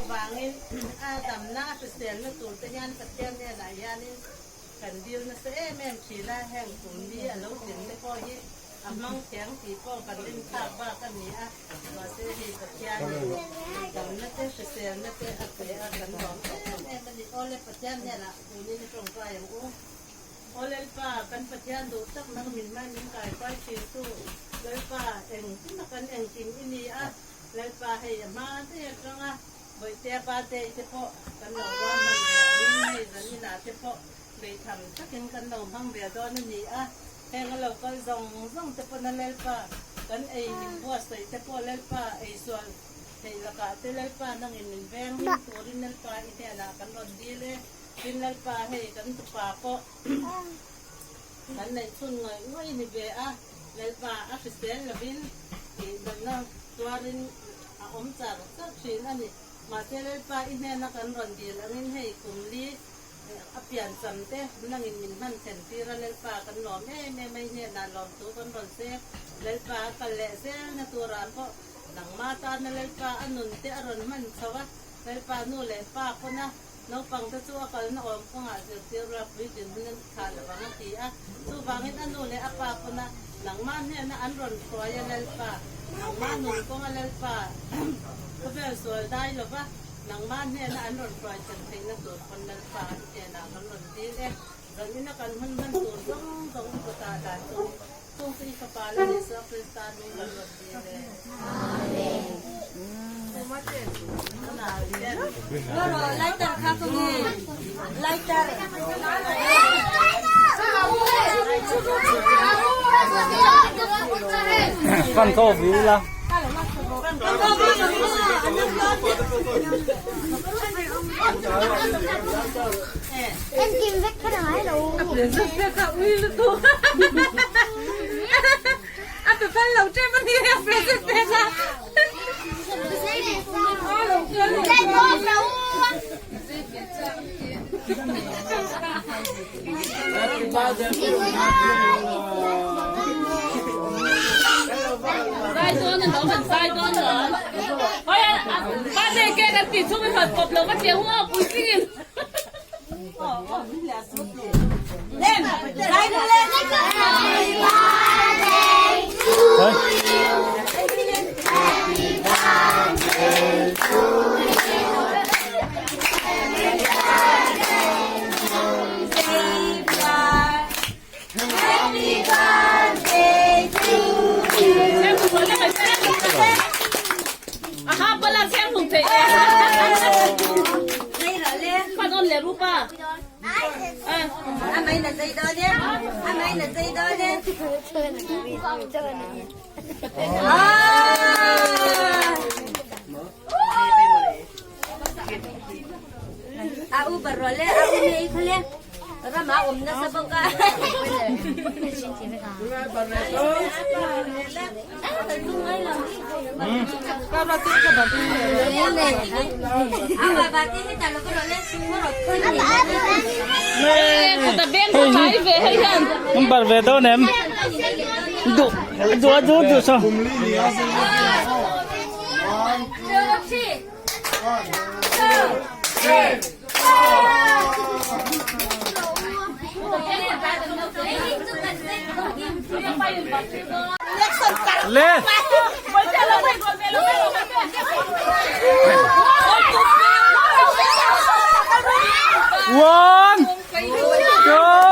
Chuvangin a damna a hriselna tur te hian Pathian hnenah hianin kan dil nasa em em thin a, heng kum li a lo tlin te pawh hi a hmang thiang tih pawh kan rinkhak bak a ni a, mahse hei Pathianin damna te hriselna te a pe a, kan lawm em em a ni. Awle Pathian hnenah tunin i tawngtai ang u. Aw Lalpa, kan Pathian duh tak nang min hmai min kaikuai thin tu, Lalpa, engkim a kan engkim i ni a, Lalpa hei a hma daih atanga Bawihtea birthday te pawh kan lo ruahman ve angin hei zan inah te pawh beitham takin kan lo hmang ve dawn a ni a, heng a lo kal zawng zawng te pawn a Lalpa kan ei min buatsaih te pawh Lalpa eisual theih lakah te Lalpa nangin min veng him turin Lalpa i hnenah kan rawn dil e. Tin Lalpa hei kan tupa pawh kan neih chhun ngawih ngawih ni ve a, Lalpa a hrisel lovin tih danna tuarin a awm char char thin a ni. Mahse Lalpa i hnena kan rawn dil angin hei kum li a pian cham te nangin min hman thlen tir a, Lalpa kan lawm em em a, i hnenah lawmthu kan rawn sek. Lalpa a kal leh zelna turah pawh nangma tana Lalpa a nun te a rawn hman chho a, Lalpa nu leh pa pawna Naupang te chu a kalna awm kawngah zirtir ula puitlin hun an thlah lo ang a ti a. Chuvangin a nu leh a pa pawn a nangmah hnena an rawn hruai a Lalpa, nangmah nun kawnga Lalpa khawvel sual dai lo va, nangmah hnena an rawn hruai thlen theihna tur pawn Lalpa i hnenah kan rawn dil e. Zanina kan hun hman tur zawng zawng i kutah dah chung chung chu i Fapa Lal Isua Krista hming kan rawn dil e. Fan ko view la. Không bật về đâu nè Đủ đủ đủ đủ sao Le One Two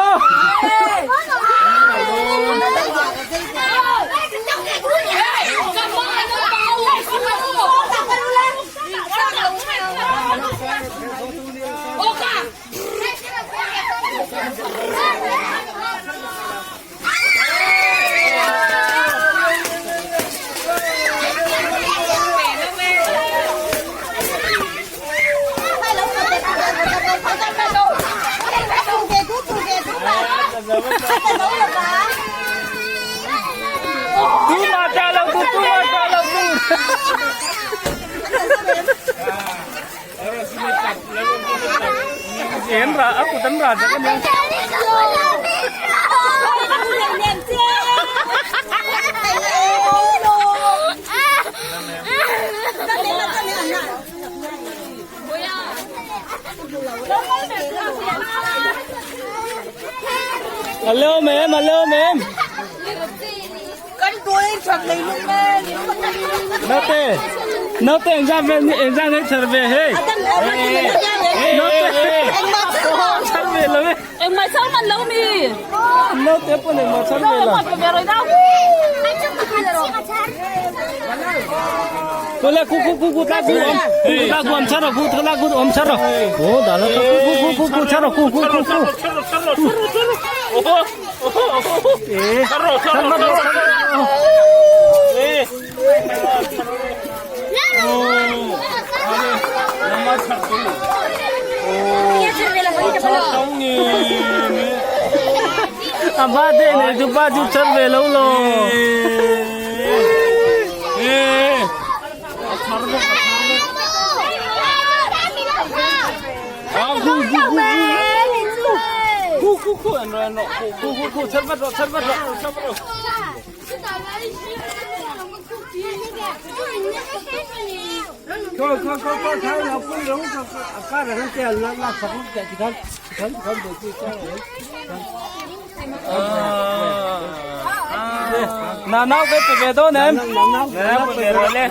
Tu ma cha lo tu tu ma cha lo tu. Em ra aku tan ra cho cái A lawm em a lawm em. Naute naute engzat vel ni engzat nge chhar ve hei. Naute chhar ve lo e. Engmah chhar man lo mi. Naute pawn engmah chhar ve lo. Kule ku ku ku ku ta ku om ku ta ku om chhar ku ta ku om chhar o da la ku ku ku ku ku chhar ku ku ku ku e chhar ma A ba te nei chu pa chu chhar ve lo lo. Khu khu khu an ro an ro khu khu khu chhar vat ro chhar vat ro chhar vat ro. Nào nào cái về đâu nè em. Nè về rồi nè.